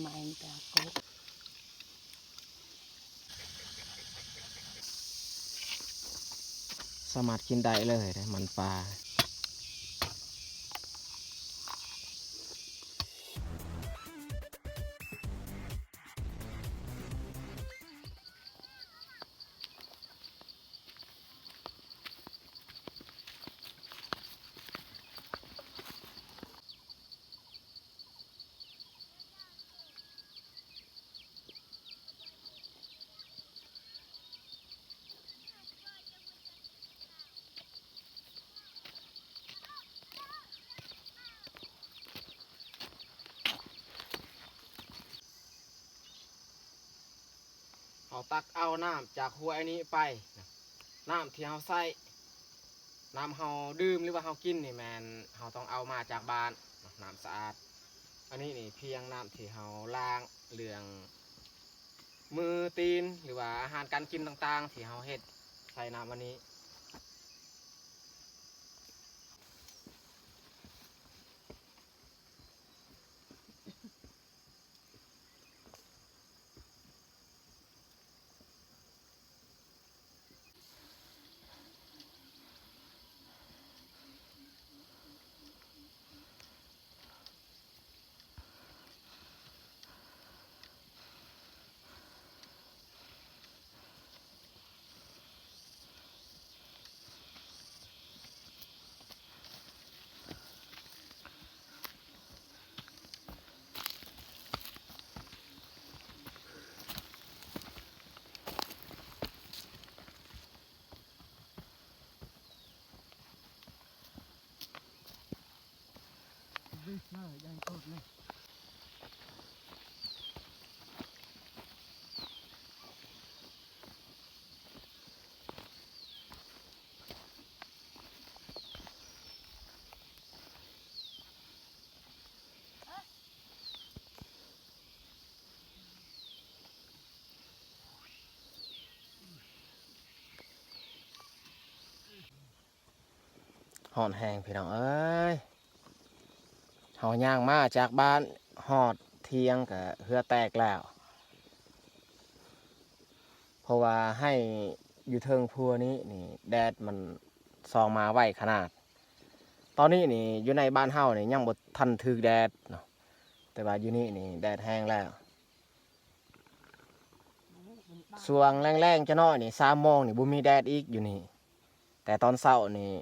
ໃໝ່ຕາກົບ ສາມາດກິນໄດ້ເລີຍເດ້ ມັນປາ. ເຮົາຕັກເອົານ້ຳຈາກຫ້ວຍນີ້ໄປ ນ້ຳທີ່ເຮົາໃຊ້ ນ້ຳເຮົາດື່ມ ຫຼືວ່າເຮົາກິນນີ້ ແມ່ນເຮົາຕ້ອງເອົາມາຈາກບ້ານ ນ້ຳສະອາດ. ອັນນີ້ນີ້ພຽງນ້ຳທີ່ເຮົາລ້າງເລື່ອງມືຕີນ ຫຼືວ່າອາຫານການກິນຕ່າງໆ ທີ່ເຮົາເຮັດໃສ່ນ້ຳອັນນີ້. ຮ້อนแฮงพี่น้องเอ้ย เฮาย่างมาจากบ้านฮอดเถียงก็เหงื่อแตกแล้ว เพราะว่าไฮ่อยู่เทิงพัวนี้นี่แดดมันส่องมาไวขนาด ตอนนี้นี่อยู่ในบ้านเฮานี่ยังบ่ทันถืกแดดเนาะ แต่ว่าอยู่นี่นี่แดดแฮงแล้ว ช่วงแลงๆ จักหน่อยนี่ สามโมงนี่บ่มีแดดอีกอยู่นี่ แต่ตอนเช้านี่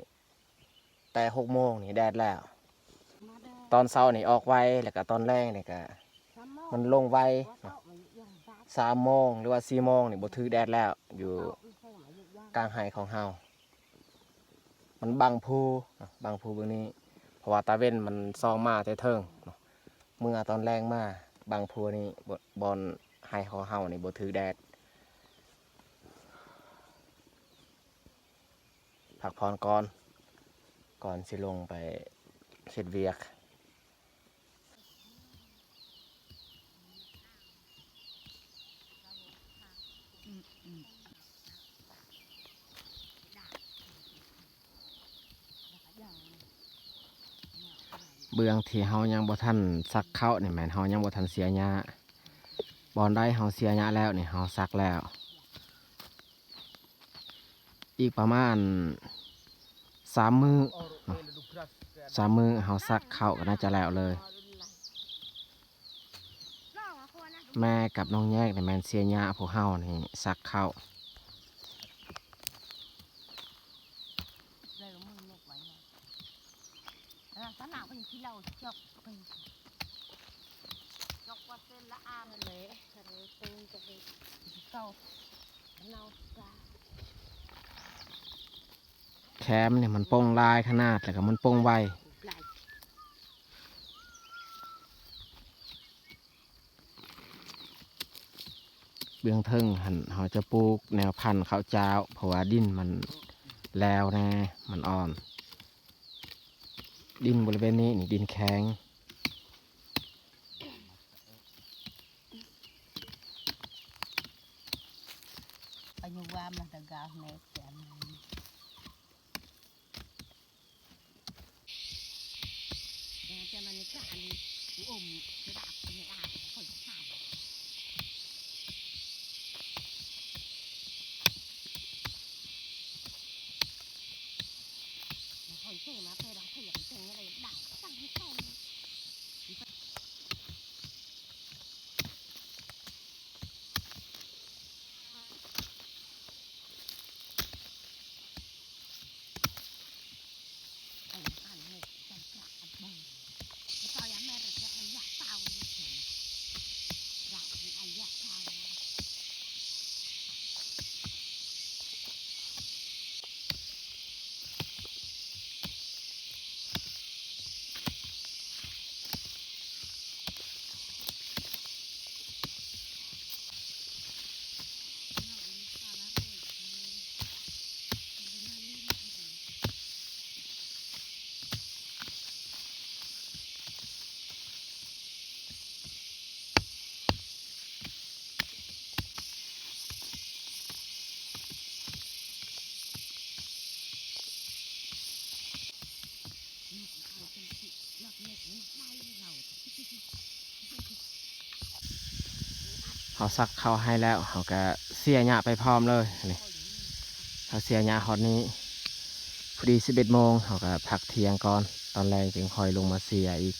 แต่หกโมงนี่แดดแล้ว ตอนเช้านี่ออกไว แล้วก็ตอนแลงนี่ก็มันลงไวเนาะ สามโมงหรือว่าสี่โมงนี่บ่ถืกแดดแล้ว อยู่กลางไฮ่ของเฮา มันบังภูเนาะ บังภูเบิ่งนี้ เพราะว่าตาเว็นมันส่องมาแต่เทิงเนาะ เมื่อตอนแลงมาบังภูนี้ บ่- บ่อนไฮ่ของเฮานี่บ่ถืกแดด พักผ่อนก่อน ก่อนสิลงไปเฮ็ดเวียก เบื้องที่เฮายังบ่ทันซักข้าวนี่แม่นเฮายังบ่ทันเสียหญ้า บ่อนใดเฮาเสียหญ้าแล้วนี่เฮาซักแล้ว อีกประมาณสามมื้อเนาะ สามมื้อเฮาซักข้าวก็น่าจะแล้วเลย แม่กับน้องแยกนี่แม่นเสียหญ้า พวกเฮานี่ซักข้าว แคมนี่มันป่งหลายขนาด แล้วก็มันป่งไว เบื้องเทิงหั่นเฮาจะปลูกแนวพันธุ์ข้าวเจ้า เพราะว่าดินมันแลวแน่ มันอ่อน ดินบริเวณนี้นี่ดินแข็ง Panyuwam na daga ne. ແຕ່ມັນນີ້ກະອັນອຸມສະດາບນີ້ອາ ຂ້ອຍທ ເຮົາສັກເຂົ້າໃຫ້ແລ້ວ ເຮົາກະເສຍຫຍ້າໄປພ້ອມເລີຍ. ນີ້ ເຮົາເສຍຫຍ້າຮອດນີ້ ພໍດີສິບເອັດໂມງ ເຮົາກະພັກທ່ຽງກ່ອນ ຕອນແລງຈຶ່ງຄ່ອຍລົງມາເສຍອີກ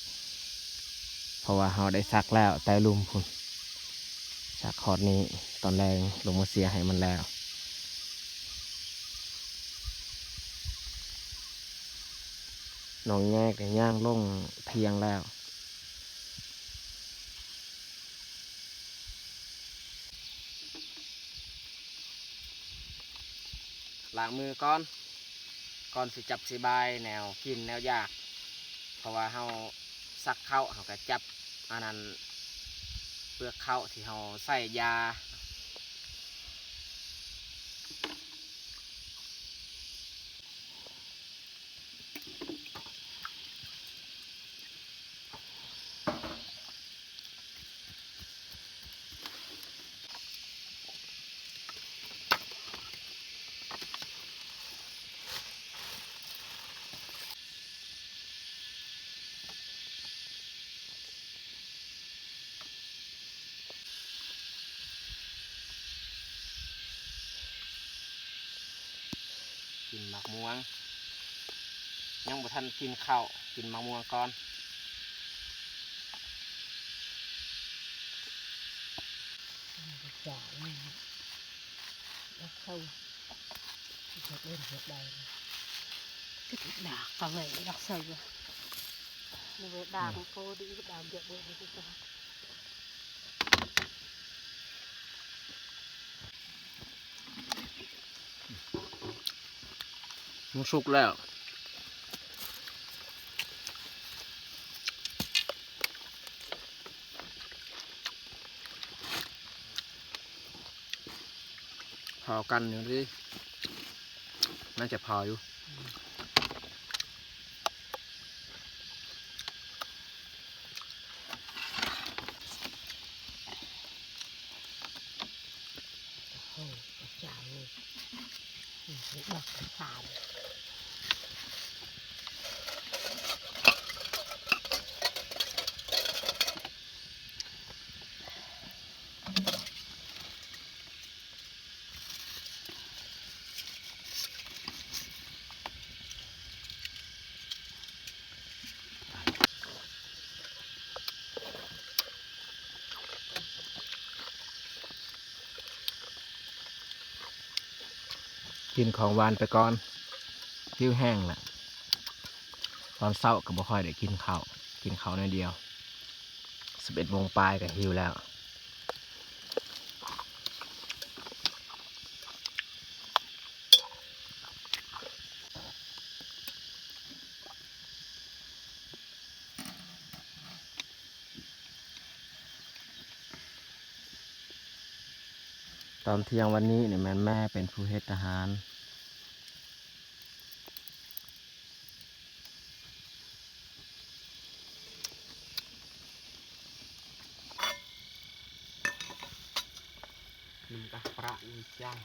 ເພາະວ່າເຮົາໄດ້ສັກແລ້ວແຕ່ລຸ່ມພຸ້ນ ສັກຮອດນີ້ ຕອນແລງລົງມາເສຍໃຫ້ມັນແລ້ວ. ນ້ອງແຍກໄດ້ຍ່າງລົງທ່ຽງແລ້ວ. ລ້າງມືກ່ອນ ກ່ອນຊິຈັບຊິບາຍແນວກິນແນວຢາກ ເພາະວ່າເຮົາສັກເຂົ້າ ເຮົາກະຈັບອັນນັ້ນ ເປືອກເຂົ້າທີ່ເຮົາໃສ່ຢາ. ກິນໝາກມ່ວງ ຍັງບໍ່ທັນກິນເຂົ້າ ກິນໝາກມ່ວງກ່ອນ. ດາກເຂົ້າໄວ້ດາກເຂົ້າໄວ້ດາກເຂົ້າ ດາກເຂົ້າໄວ້ ມັນສຸກແລ້ວ ພໍກັນຢູ່ເດ ໜ້າຈະພໍຢູ່. ໂອ້ ພະເຈົ້າເອີຍ ນີ້ຄືດອກກະຊາຍ. ກິນຂອງຫວານໄປກ່ອນ ຫິວແຮງລະ ຕອນເຊົ້າກະບໍ່ຄ່ອຍໄດ້ກິນເຂົ້າ ກິນເຂົ້າໜ້ອຍດຽວ ສິບເອັດໂມງປາຍກະຫິວແລ້ວ. ຕອນທ່ຽງວັນນີ້ນີ້ແມ່ນແມ່ເປັນຜູ້ເຮັດອາຫານ. ມັນກະເຂົ້າເຈົ້າ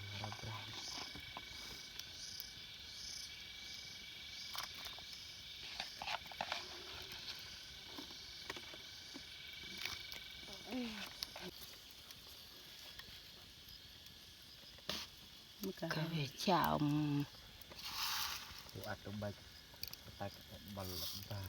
ໂອ ອັດລົງໄປ ຕັດບັນລະ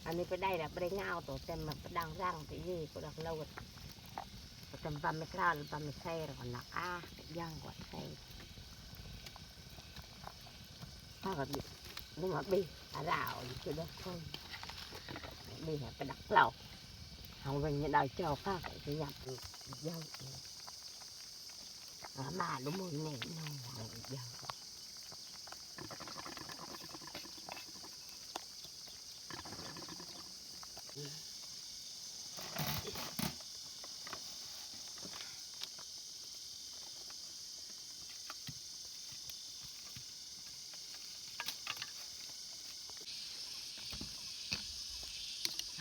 ອັນນີ້ໄປໄດ້ລະ ບໍ່ໄດ້ງາວໂຕ ແຕ່ມັນປະດັງລັງໄປເອີ ກໍດັກໂລດ ປະຈຳປາໄມ້ຄາວ ປາໄມ້ແຊ ແລ້ວກໍໜັກອາ ຍ່າງກວ່າແຊ ພາກັນນີ້ມາບີອາລາວຢູ່ເດີ ບີໃຫ້ປະດັກເລົ່າ ເຮົາເປັນຍາດາວເຈົ້າ ພາກັນຊິຫຍັບ ເຍົາ ອາມາດູມື້ນີ້ໂນເຍົາ.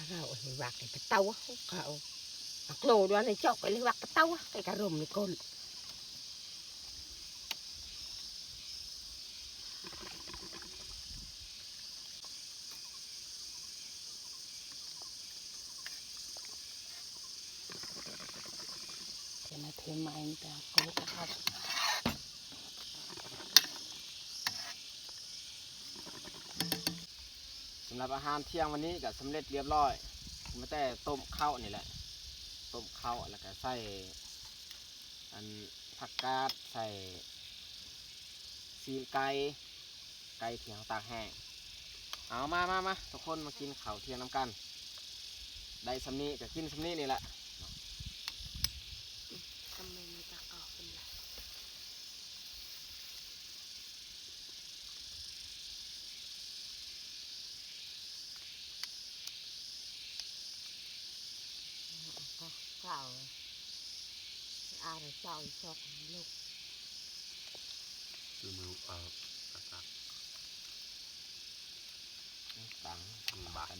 ເຮົາເຮັດວັກໃຫ້ກະເຕົາ ເຂົາເອົາໂລດວານໃນຈອກໄປເລີຍ ວັກກະເຕົາ ໃຫ້ກະລົມໃນກົ້ນ. ຈະມາເທໃໝ່ ແຕ່ກໍເອົາ ສຳລັບອາຫານທ່ຽງວັນນີ້ກໍສຳເລັດລຽບລ້ອຍ ມີແຕ່ຕົ້ມເຂົ້ານີ້ແຫຼະ ຕົ້ມເຂົ້າ ແລ້ວກໍໃສ່ ອັນ ຜັກກາດ ໃສ່ຊີ້ນໄກ່ ໄກ່ທີ່ເຮົາຕາກແຫ້ງ. ເອົາ ມາ ມາ ມາ ທຸກຄົນມາກິນເຂົ້າທ່ຽງນຳກັນ ໄດ້ສ່ຳນີ້ກໍກິນສ່ຳນີ້ນີ້ແຫຼະ. ເຈົ້າ ອາ ເຈົ້າ ອີ່ຊອກລູກ ຄືມື ເອີ ກະຕັກ ຕັງ ບາດ ໃຫ້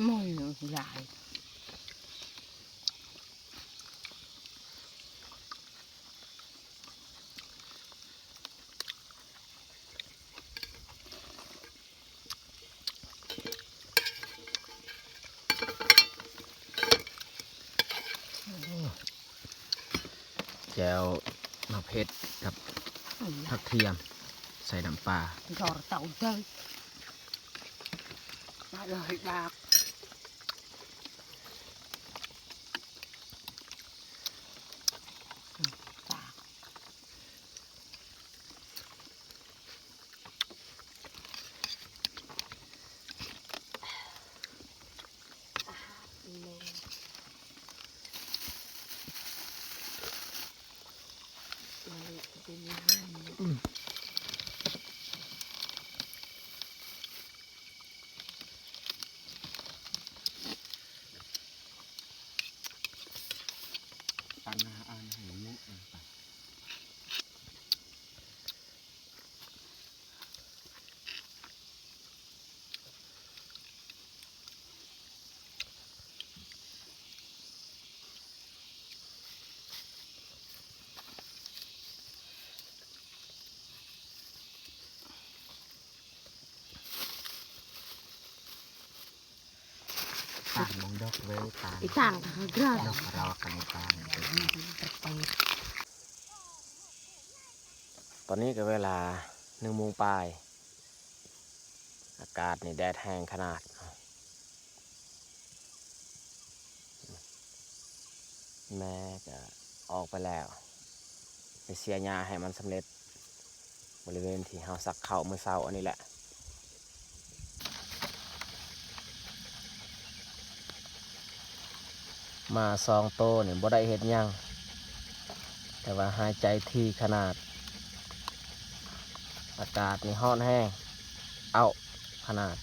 ໝົດຫຼາຍ. ແຈ່ວໝາກເຜັດກັບຜັກທຽມ ໃສ່ນ້ຳປາ ຈອດເຕົາເດີ ມາເລີຍດາກ ຕາກ. ຕັ້ງໜ້າອ່ານໃຫ້ໝົດ ຕາມມອງດອກເວີຍ ຕາມ ອີຕ່າງກະກຣາ ດອກກະຣອກ ກະນີ້ຕາມ. ຕອນນີ້ກະເວລາໜຶ່ງໂມງປາຍ ອາກາດນີ້ແດດແຮງຂະໜາດ. ແມ່ກະອອກໄປແລ້ວ ໄປເສຍຫຍ້າໃຫ້ມັນສຳເລັດ ບໍລິເວນທີ່ເຮົາສັກເຂົ້າມື້ເຊົ້າອັນນີ້ແຫຼະ. ໝາສອງໂຕນີ້ບໍ່ໄດ້ເຮັດຫຍັງ ແຕ່ວ່າຫາຍໃຈຖີ່ຂະໜາດ. ອາກາດນີ້ຮ້ອນແຮງ ເອົ້າຂະໜາດ.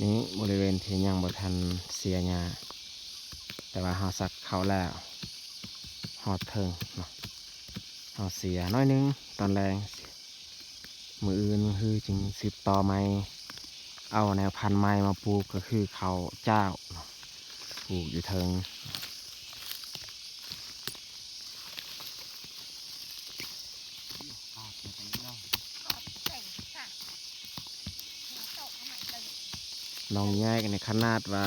ນີ້ບໍລິເວນທີ່ຍັງບໍ່ທັນເສຍຫຍ້າ ແຕ່ວ່າເຮົາສັກເຂົ້າແລ້ວ ຮອດເທິງເນາະ ເຮົາເສຍໜ້ອຍໜຶ່ງຕອນແລງ. ມື້ອື່ນມື້ຮືຈຶ່ງສືບຕໍ່ໃໝ່ ເອົາແນວພັນໃໝ່ມາປູກ ກໍຄືເຂົ້າຈ້າວເນາະ ປູກຢູ່ເທິງ. ນ້ອງໃຫຍ່ນີ້ຂະໜາດວ່າ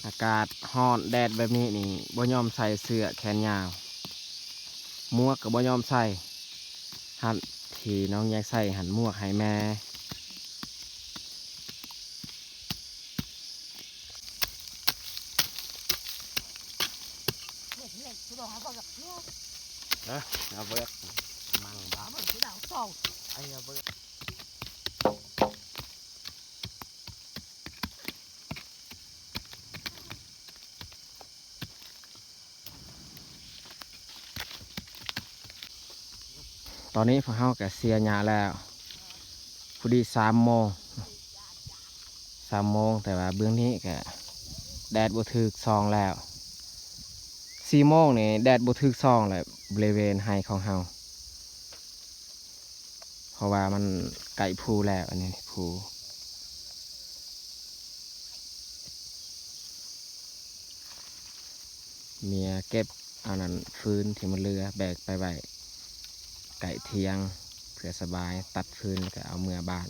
ອາກາດຮ້ອນແດດແບບນີ້ນີ້ ບໍ່ຍອມໃສ່ເສື້ອແຂນຍາວ ໝວກກໍບໍ່ຍອມໃສ່. ຫັ້ນ ທີ່ນ້ອງຢາກໃສ່ຫັ້ນ ໝວກໃຫ້ແມ່. ເອີ ເອົາເບີກ ມັງບາ ເອົາເບີກ. ຕອນນີ້ພວກເຮົາກະເສຍຫຍ້າແລ້ວ ພໍດີສາມໂມງ ສາມໂມງ ແຕ່ວ່າເບື້ອງນີ້ກະແດດບໍ່ຖືກຊ່ອງແລ້ວ. ສີ່ໂມງນີ້ແດດບໍ່ຖືກຊ່ອງແລ້ວ ບໍລິເວນໄຮ່ຂອງເຮົາ ເພາະວ່າມັນໃກ້ພູແລ້ວ ອັນນີ້ພູ. ເມຍເກັບອັນນັ້ນ ຟືນທີ່ມັນເຫຼືອ ແບກໄປໄວ້ໃກ້ຖຽງ ເພື່ອສະບາຍ ຕັດຟືນແລ້ວກໍເອົາເມືອບ້ານ.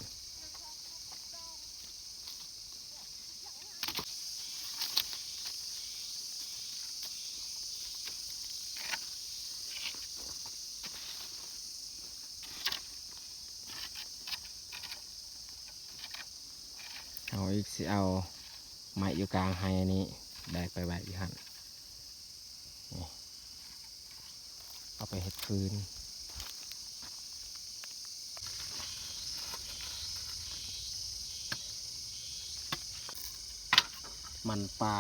ເຮົາອີກຊິເອົາໄມ້ຢູ່ກາງໄຮ່ນີ້ ແບກໄປໄວ້ຢູ່ຫັ້ນ ນີ້ ເອົາໄປເຮັດຟືນ. ມັນປ່າ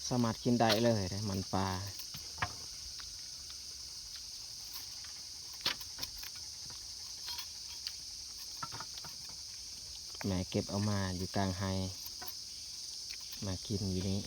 ສາມາດກິນໄດ້ເລີຍເດ້ ມັນປ່າ. ແມ່ເກັບເອົາມາຢູ່ກາງໄຮ່ ມາກິນຢູ່ນີ້.